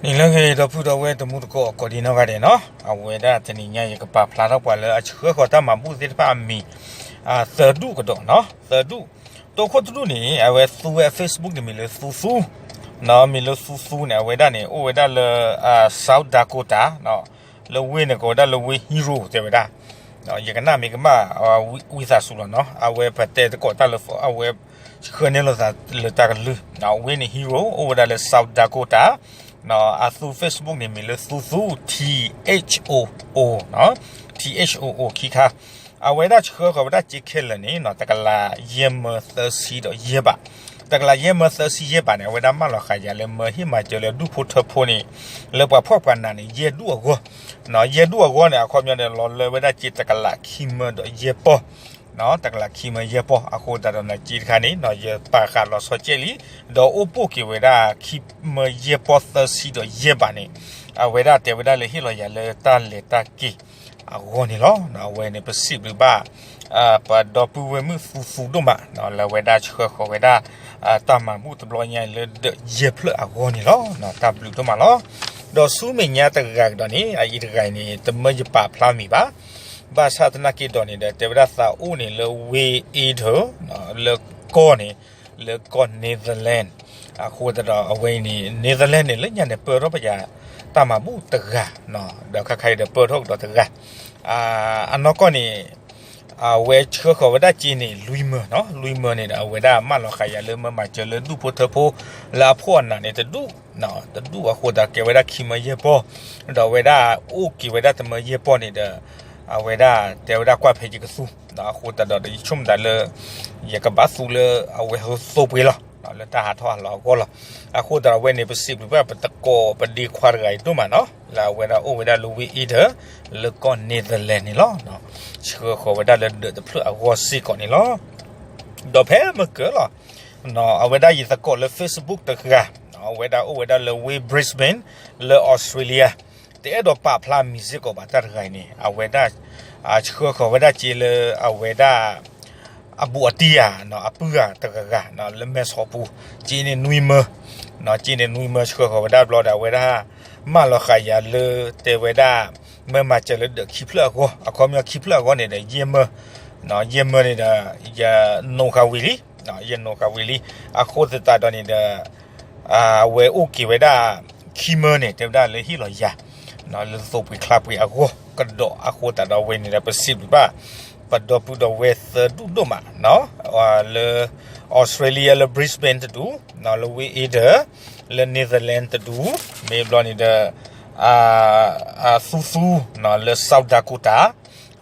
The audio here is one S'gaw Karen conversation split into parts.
နံၤလၢအဂ့ၤ ဒီပုၢ်ဒီဝဲၢ်တံၤသကိး ကိးဒံနီၢ်ဂၤဒဲးနီၤ, အဝဲဒၣ်တနံၤညါ ယကပာ်ဖျါထီၣ်ပှၤလၢအဆှၢဃီၤတၢ်မၤဘူၣ်သ့ၣ်တဖၣ်အမံၤ သၢဒူၣ်ကဒီးနီၤ, သၢဒူၣ်, တိခိၣ်တဒူၣ်န့ၣ် အဝဲသူဝဲအ Facebook န့ၣ် မ့ၢ်လၢသူသူ, မ့ၢ်လၢသူသူန့ၣ် အဝဲဒၣ်န့ၣ် အိၣ်ဝဲဒၣ်လၢ South Dakota လၢဝ့ၢ်န့ၣ် ကိးဝဲဒၣ်လၢဝ့ၢ် Hero တဲဝဲဒၣ်, ယကနၣ်မ့ၢ်ကမၣ် ဝံသးစူၤလီၤနီၤ, အဝဲပတဲသကိးတၢ်လၢ အဝဲဆှၢန့ၢ်လိာ်သးလၢတၢ်ကလုၢ်, ဝ့ၢ်န့ၣ် Hero အိၣ်ဝဲဒၣ်လၢ South Dakota, အသူ Facebook န့ၣ် မ့ၢ်လၢသူသူ T H O O, T H O O ခံခါ, အဝဲဒၣ်ဆှၢဃီၤဝဲဒၣ်စ့ခဲလၢာ်န့ၣ် တကလးယဲၢ်မၢသၢဆံဒီးယဲၢ်ဘး, တကလးယဲၢ်မၢသၢဆံယဲၢ်ဘးန့ၣ် အဝဲဒၣ်မၢလီၤဃာ်ယၤလၢမၢဟ့ၣ်မၤစၢၤလၢဒူၣ်ဖိထၢဖိန့ၣ် လၢပှၤဖှီၣ်ပှၤနးန့ၣ် ယဲၢ်ဒူၣ်အဂီၢ်, ယဲၢ်ဒူၣ်အဂီၢ်န့ၣ် အခီပညီန့ၣ် လီၤလၢဝဲဒၣ်စ့တကလးခံမၢဒီးယဲၢ်ပီၢ်, တကလးခံမၢယဲၢ်ပီၢ်, အဃိသတးဒီးန့ၣ် စ့တခါန့ၣ် ယပာ်ဃာ်လီၤဆီကဲလံ, ဒီးအိၣ်ပိၢ်က့ၤဝဲဒၣ် ခံမၢယဲၢ်ပီၢ်သၢဆံဒီးယဲၢ်ဘးန့ၣ်, အဝဲဒၣ်တဲဝဲဒၣ်လၢဟ့ၣ်လီၤယၤလၢတၢ်လဲၤတၢ်က့ၤအဂီၢ်န့ၣ်လီၤ. အဝဲန့ၣ်ပစံးဘျုးဘၣ် ပဒီပုၢ်ဝဲၢ်မုၣ်သူသူဒိၣ်မး လၢအဝဲဒၣ်ဆှၢဃီၤဝဲဒၣ် တၢ်မၤဘူၣ်တဘျီညါအံၤလၢဒၢးယဲၢ်ဖျၢၣ်အဂီၢ်န့ၣ်လီၤ. တၢ်ဘျုးဒိၣ်မးလီၤ. ဒီးဆူမဲာ်ညါတဂၤကဒီးန့ၣ် အအံၤတဂၤအံၤန့ၣ် တမၢယပာ်ဖျါမံၤဘၣ်. ဘၣ်ဆၣ်သနာ်က့ဒီးန့ၣ်ဒီး တဲဝဲဒၣ်သးအိၣ်န့ၣ်လၢဝ့ၢ် Ede လၢကီၢ်န့ၣ် လၢကီၢ် Netherlands, အဃိသတးဒီးအဝဲအံၤန့ၣ် Netherlands န့ၣ်လၢညါန့ၣ် ပၢၢ်ထီၣ်ပယၤတၢ်မၤဘူၣ်တဂၤ, ဒီးခါခါအံၤဒီးပၢၢ်ထီၣ်ကဒီးတဂၤ, အနီၢ်ကီၢ်န့ၣ် အဝဲဆှၢဃီၤဝဲဒၣ်စ့န့ၣ် လွံၢ်မၢနီၤ, လွံၢ်မၢန့ၣ်ဒီး အဝဲဒၣ်မၢလီၤဃာ်ယၤလၢမၢမၤစၢၤလၢဒူၣ်ဖိထၢဖိ လၢအဖှီၣ်အနးန့ၣ်တဒူၣ်, တဒူၣ်အဃိသတးကဲဝဲဒၣ်ခံမၢယဲၢ်ပီၢ်, ဒီးအဝဲဒၣ်အိၣ်က့ၤဝဲဒၣ်တမၢယဲၢ်ပီၢ်န့ၣ်ဒီး အဝဲဒၣ်တဲဝဲဒၣ်ကွၢ်ဖဲယကသူ, အဃိသတးဒီးယဆိကမိၣ်သးလၢ ယကဘၣ်သူလၢအဝဲသိပှ့ၤလီၤ, လၢတၢ်ဟးထီၣ်ဟးလီၤအဂီၢ်လီၤ. အဃိသတးဒီးအဝဲန့ၣ် ပစံးဘျုးဘၣ်ပသကိးပဒ့ခွါတဂၤအံၤဒိၣ်မးနီၤ, လၢအဝဲဒၣ်အိၣ်ဝဲဒၣ်လၢဝ့ၢ် Ede လၢကီၢ် Netherlands န့ၣ်လီၤ. ဆှၢဃီၤဝဲဒၣ်လၢဒၢးတဖျၢၣ်အဂီၢ်စ့ၢ်ကီးန့ၣ်လီၤ. ဒီးဖဲမုၢ်ကၢၤလီၤ အဝဲဒၣ်ယသကိးလၢ Facebook တဂၤ, အဝဲဒၣ်အိၣ်ဝဲဒၣ်လၢဝ့ၢ် Brisbane လၢ Australia, တအဲၣ်ဒိးပာ်ဖျါမံၤစ့ၢ်ကီးဘၣ်တၢ်တဂၤအံၤန့ၣ် အဝဲဒၣ် ဆှၢဃီၤဝဲဒၣ်စ့လၢအဝဲဒၣ် အဘူးအတံၢ်ဧါ, အပုၢ်ဂၤတဂၤဂၤ လၢမဲၢ်ဆီးပူၤ, စ့န့ၣ်နွံမၢ, စ့န့ၣ်နွံမၢဆှၢဃီၤဝဲဒၣ်ဘျီဒီး အဝဲဒၣ် မၢလီၤဃာ်ယၤလၢ တဲဝဲဒၣ် မၢမၤစၢၤလၢဒၢးခံဖျၢၣ်အဂီၢ်, အခီပညီခံဖျၢၣ်အဂီၢ်န့ၣ်ဒီး ယဲၢ်မၢ, ယဲၢ်မၢန့ၣ်ဒီး ယနိးဃာ်ဝံၤလံ, ယနိးဃာ်ဝံၤလံ, အဃိသတးဒီးန့ၣ်ဒီး အဝဲအိၣ်က့ၤဝဲဒၣ် ခံမၢန့ၣ် တဲဝဲဒၣ်လၢဟ့ၣ်လီၤယၤ လၢသိပှ့ၤချါပှ့ၤအဂီၢ်ကဒီး အဃိသတးဒီးအဝဲန့ၣ်ဒီး ပစံးဘျုးဘၣ် ပဒီပုၢ်ဒီဝဲၢ်သၢဒူၣ်ဒိၣ်မး, လၢ Australia လၢ Brisbane တဒူၣ်, လၢဝ့ၢ် Ede လၢ Netherlands တဒူၣ်, မ့ၢ်ဘျီန့ၣ်ဒီး သူသူ လၢ South Dakota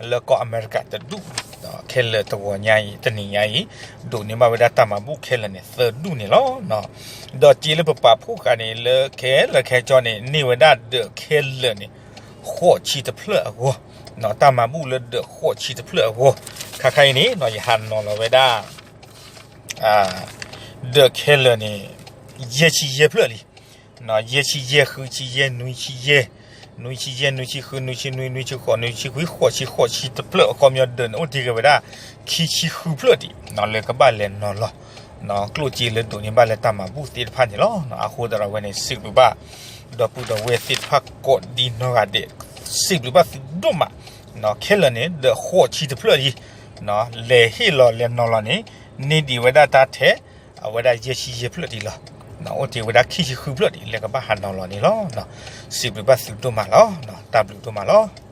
လၢကီၢ်အမဲရကၤတဒူၣ်, ခဲလၢာ်တဂီၤညါအံၤ တနံၤညါအံၤ ဒိးန့ၢ်ဘၣ်ဝဲဒၣ်တၢ်မၤဘူၣ်ခဲလၢာ်န့ၣ် သၢဒူၣ်န့ၣ်လီၤ. ဒီးစ့လၢပပာ်ဖှိၣ်ဃာ်န့ၣ် လၢခဲလၢာ်ခဲဆ့န့ၣ် န့ၢ်ဝဲဒၣ်ဒၢးခဲလၢာ်န့ၣ် ဃိးဆံတဖျၢၣ်အဂီၢ်, တၢ်မၤဘူၣ်လၢဒၢးဃိးဆံတဖျၢၣ်အဂီၢ်, ခါခါအံၤန့ၣ် ယဟးနီၤလီၤဝဲဒၣ် ဒၢးခဲလၢာ်န့ၣ် ယဲၢ်ဆံယဲၢ်ဖျၢၣ်လံ, ယဲၢ်ဆံယဲၢ်, ဃုဆံယဲၢ်, နွံဆံယဲၢ်, နွံဆံယဲၢ်, နွံဆံဃု, နွံဆံနွံ, နွံဆံဃိး, နွံဆံခွံ, ဃိးဆံ, ဃိးဆံတဖျၢၣ် အခီပညီဒၢးန့ၣ် အိၣ်တ့ၢ်က့ၤဝဲဒၣ် ခံဆံဃုဖျၢၣ်ဒံး လၢကဘၣ်လဲၤနီၤလီၤ ကျိၣ်စ့လၢဒိးန့ၢ်ဘၣ်လၢတၢ်မၤဘူၣ်သ့ၣ်တဖၣ်န့ၣ်လီၤ. အဃိသတးဒီးအဝဲန့ၣ် စံးဘျုးဘၣ် ဒီပုၢ်ဒီဝဲၢ်သ့ၣ်တဖၣ်ကိးဒံနီၢ်ဂၤဒဲး, စံးဘျုးဘၣ်သုဒိၣ်မး, ခဲလၢာ်န့ၣ် ဒၢးဃိးဆံတဖျၢၣ်ဒံး လဲၤဟ့ၣ်လီၤလဲၤနီၤလီၤန့ၣ် န့ၢ်ဒံးဝဲဒၣ်တၢ်ထဲ အဝဲဒၣ်ယဲၢ်ဆံယဲၢ်ဖျၢၣ်ဒံးလီၤ. အိၣ်တ့ၢ်ဝဲဒၣ်ခံဆံဃုဖျၢၣ်ဒံး လၢကဘၣ်ဟးနီၤလီၤန့ၣ်လီၤ. စံးဘျုးဘၣ်သုဒိၣ်မးလီၤ. တၢ်ဘျုးဒိၣ်မးလီၤ.